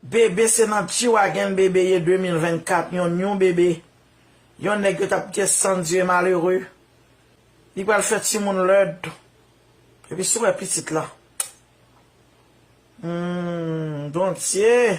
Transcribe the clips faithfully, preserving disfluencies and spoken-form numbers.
Bebe se nan G-Wagon bebe ye de mil vennkat, yon new bebe. Yon nèg yo t ap desann di e malere. Li pral fè timoun lèd. Epi si w wè pitit la. Hmm, Bondye.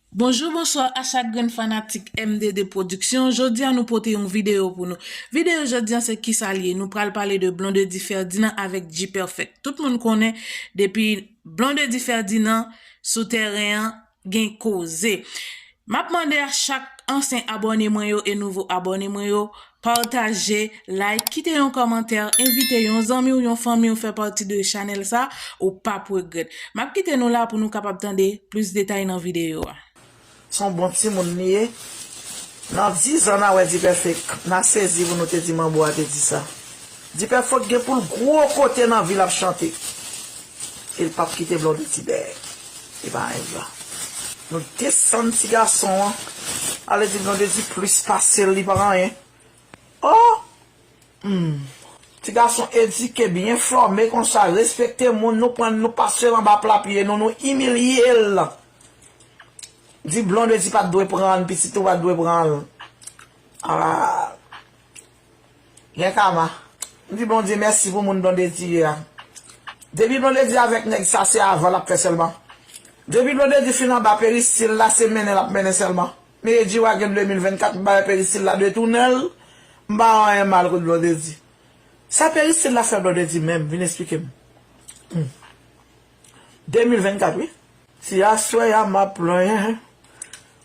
Bonjou, bonswa a chak grenn fanatik M D D Production. Jodi a nou pote yon videyo pou nou. Videyo jodi a se kisa l ye? Nou pral pale de Blondedy Ferdinand avèk G-Perfect. Tout moun konnen depi Blondedy Ferdinand sou tèren an gen koze. M ap mande a chak ansyen abòne mwen yo e nouvo abòne mwen yo, pataje, like, kite yon kòmantè, envite yon zanmi w, yon fanmi w fè pati de chanèl sa, ou p ap regrèt. M ap kite nou la pou nou kapab tande plis detay nan videyo a. Se yon bon timoun li ye. Nan diz an n a wè G-Perfect. N a sezi pou nou te di manbo a te di sa. G-Perfect gen pou l gwo kote nan vi l ap chante. E l p ap kite Blondedy dèyè. E pa anyen vre. Nou desann ti gason an. Ale di Blondedy plis pase l, li pa anyen. Oh! Hmm. Ti gason edike, byen fòme konsa, respekte moun, nou pran l, nou pase l anba pla pye nou, nou imilye l. Di Blondedy pa t dwe pran l, pitit ou pa t dwe pran l. Ah. Gen kama. M di Bondye mèsi pou moun Blondedy ye a. Depi Blondedy avèk nèg sa, se avan l ap fè sèlman. Depi Blondedy fin anba peristil la, se mennen l ap mennen sèlman. Men G-Wagon de mil vennkat, m pa wè peristil la detounen l, m pa wè anyen mal kot Blondedy. Sa peristil la fè Blondedy menm? Vin eksplike m. Hmm. De mil vennkat, wi. Si aswè a m ap plenyen,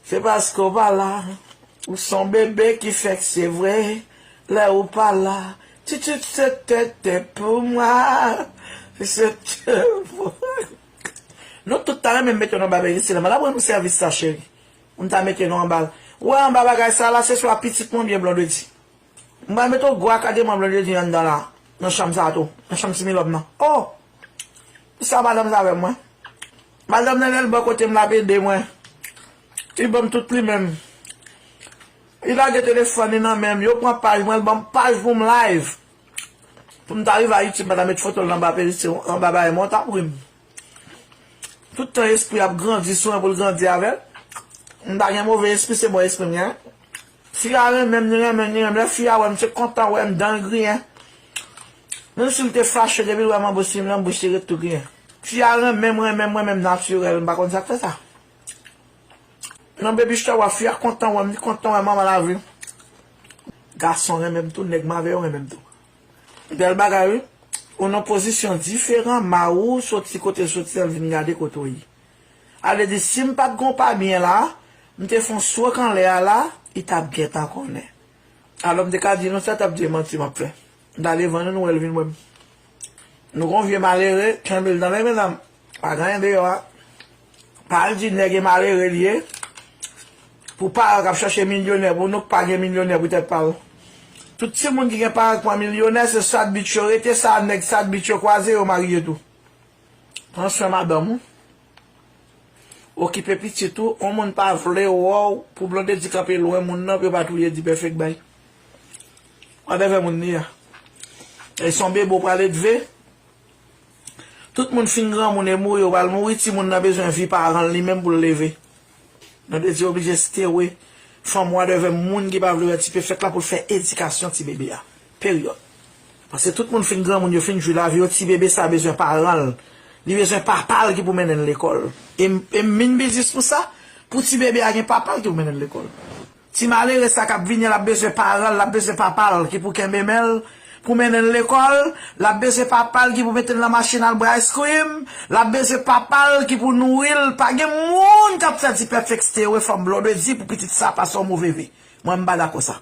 se paske w pa la. Ou se yon bebe ki fèk se vre, lè ou pa la. Titite se tete pou mwa. Se te pou. Nou tout ta renmen mete nou anba peristil la, men l ap rann nou sèvis sa, cheri. Pou m ta mete nou anba l. Ou wè anba bagay sa la, se swa pitit mwen oubyen Blondedy. M pral mete yon gwo akadreman Blondedy anndan la, nan chanm sa a tou, nan chanm Timilòm nan. Oh! Pou sa madanm sa avè mwen. Madanm nan lè l bò kote m l ap ede mwen. Li ban m tout li menm. Li lage telefòn li nan men m, yo pran paj mwen, l ban m paj pou m live. Pou m ta rive a YouTube, m pa ta met foto l anba peristil, anba bagay mwen, w t ap ri m. Tout tan espri ap grandi sou mwen pou l grandi avè l. M pa gen move espri, se bon espri m gen. Fi a renmen m, li renmen m, li renmen m. Lè fi a wè m, se kontan wè m, dan l griyen. Menm si l te fache, depi l wè m an bouch li, m nan bouch li ret tou griyen. Fi a renmen m, renmen m, renmen m natirèl, m pa konn sa k fè sa. Nan baby shower, fi a kontan wè m, li kontan wè manman lavi. Gason renmen m tou, nèg m avè yo renmen m tou. Bèl bagay wi. Ou nan pozisyon diferan, mari w soti kote l soti an, l vin gade kote w ye. A vle di, si m pa t gon pa byen la, m te fè yon swòk anlè a la, li t ap gentan konnen. Alò m te ka di nou sa, t ap di e manti m ap fè. M t ale vann nou, nou wè l vin wè m. Nou gon vye malere, kenbe l nan men medam. Pa gen anyen deyò a. Pa al di nèg e malere l ye. Pou paran k ap chache milyonè pou nou k pa gen milyonè poutèt pa l. Tout timoun ki gen paran k pran milyonè, se sad bitch yo rete, sa nèg sad bitch yo kwaze, yo marye tou. Pran swen madanm ou. Okipe pitit ou, yon moun pa vle wè w, pou Blondedy kanpe lwen moun nan, pou yo pa touye G-Perfect bay. Whatever moun li a. E se yon bebe w pral edve. Tout moun fin granmoun e mouri, yo pral mouri, timoun nan bezwen vi paran l li menm pou l leve. Blondedy oblije stewe fanm whatever moun ki pa vle wè G-Perfect la pou l fè edikasyon ti bebe a. Peryòd. Paske tout moun fin granmoun, yo fin jwi lavi yo, ti bebe sa bezwen paran l. Li bezwen papa l ki pou mennen l lekòl. E, e min biznis pou sa, pou ti bebe a gen papa l ki pou mennen l lekòl. Ti malere sa k ap vini, l ap bezwen paran l, l ap bezwen papa l ki pou kenbe men l, pou mennen l lekòl, l ap bezwen papa l ki pou mete l nan machin al bwè ice cream, l ap bezwen papa l ki pou nouri l. Pa gen moun k ap fè G-Perfect stewe fanm Blondedy pou pitit sa pase yon move vi. Mwen, m pa dakò sa.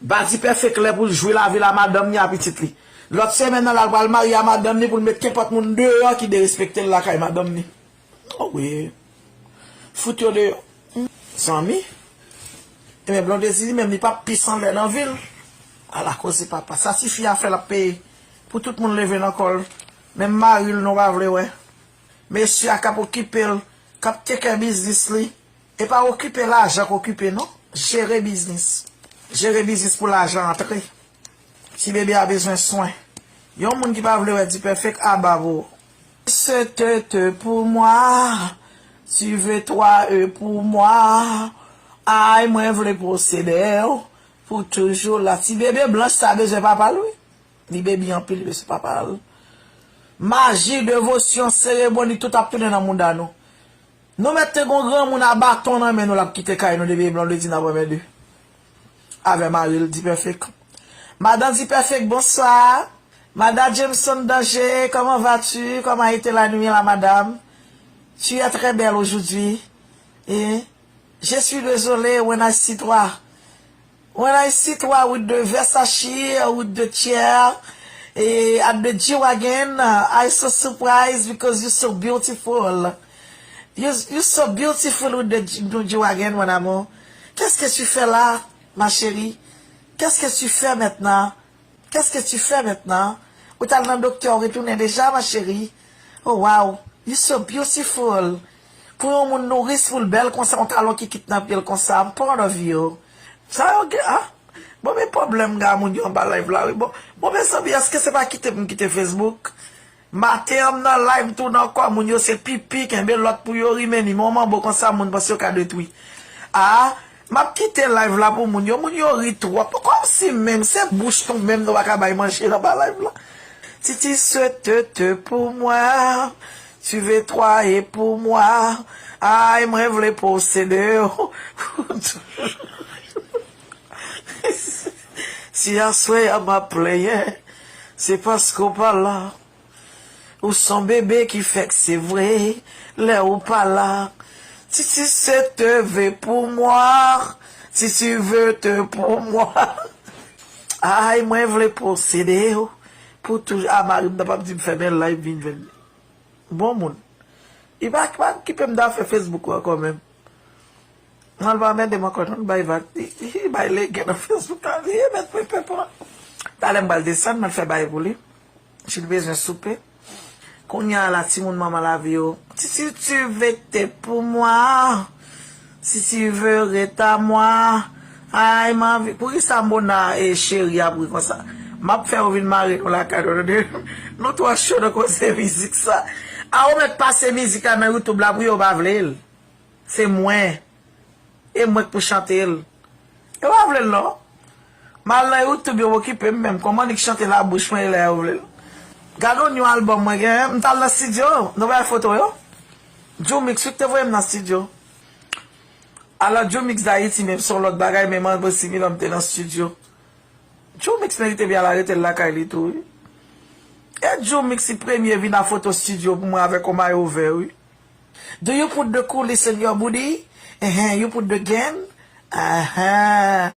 Ba G-Perfect lè pou l jwi lavi l a madanm ni a pitit li. Lòt semèn nan la, l pral marye a madanm ni pou l met kenpòt moun deyò ki derespekte l lakay madanm ni. Oh wi. Fout yo deyò. Hmm. Zanmi. Ebyen, Blondedy li menm, li p ap pis anlè nan vi l. Ala koze papa. Sa tifi a fè, l ap peye. Pou tout moun leve nan kò l. Menm mari l, nou pa vle wè. Mesye a k ap okipe l, k ap take care biznis li. E pa okipe lajan k okipe non. Jere biznis. Jere biznis pou lajan antre. Ti bebe a bezwen swen. Yon moun ki pa vle wè G-Perfect aba pou ou. Se tete pou mwa. Tu veux trois œufs pour moi. Ay, mwen vle posede w pou toujou la. Ti bebe blanch sa bezwen papa l wi. Li bebi anpil, li bezwen papa l. Maji, devosyon, seremoni, tout ap tounen nan mouda nou. Nou mèt te gon granmoun a baton nan men nou l ap kite kay nou depi blan de di nan premye de. Avè mari l Dipèfèk. Madan Dipèfèk, bonswa. Madan Jameson Danger, comment vas-tu? Comment a été la nuit là, madame? Tu es très belle aujourd'hui. Et je suis désolé, when I see toi. When I see toi with the Versace, with the chair, eh, at the G-Wagon, I so surprised because you so beautiful. You, you so beautiful with the G-, the G-Wagon, mon amour. Qu'est-ce que tu fais là, ma chérie? Qu'est-ce que tu fais maintenant? Qu'est-ce que tu fais maintenant? Ou t al nan doktè, ou retounen deja, ma chérie? Oh, wow, you so beautiful. Pou yon moun nouris, pou l bèl konsa, yon talon ki kit nan pye l konsa, I'm proud of you. Sa yo gen, ah? Bon, men pwoblèm ga moun yo anba live la, wi. Bon, bon, mezanmi, èske se pa kite m kite Facebook? Maten an, m nan live, m tounen ankò, moun yo se pipi, kenbe lòt pou yo ri, men ni yon manbo konsa, moun panse yo ka detwi. Ah, m ap kite live la pou moun yo, moun yo ri twòp. Kòmsi menm, se bouch nou menm, nou pa ka bay manje nan ba live la. Si tu souhaites te pour moi, tu veux trois et pour moi. Ay, mwen vle posede w. Si aswè a m ap plenyen, se paske w pa la. Ou s on bebe ki fèk se vre, lè ou pa la. Si tu souhaites te pour moi, si tu veux te pour moi. Ay, mwen vle posede w pou toujou. A, mari m nan p ap di m fèmen live vin jwenn li. Bon moun. Li pa, pa okipe m nan afè Facebook ou ankò menm. Mwen pa mède m ankò non, bay vag. Li, li bay legen nan Facebook la, li mèt mwen pèp la. Talè m pral desann, mwen fè bay pou li. Jil bezwen soupe. Kounye a la, timoun manman lavi yo. Si, si tu veux te pour moi, si tu veux rete à moi. Ay, m anvi. Poukisa Mona e Cheri ap ri konsa? M ap fè yo vin mare nou lakay nou, tande. Nou twò cho nan koze mizik sa. A, ou mèt pase mizik la nan YouTube la pou yo pa vle l. Se mwen. E mwen k pou chante l. Yo pa vle l non. M al nan YouTube, yo okipe m menm. Kòman li k chante la bouch mwen, e lè yo vle l. Gade yon album mwen gen, m t al nan studio, nou bay foto yo. Jumix wi k te voye m nan studio. Alò Jumix Dayiti menm se yon lòt bagay, men m ansanm lè m te nan studio. Jumix merite byen al arete l lakay li tou wi. E Jumix li premye vin a foto studio pou mwen avèk yon mayo vè wi. Do you put the coolis in your booty? Ehen, you put the game? Ahan.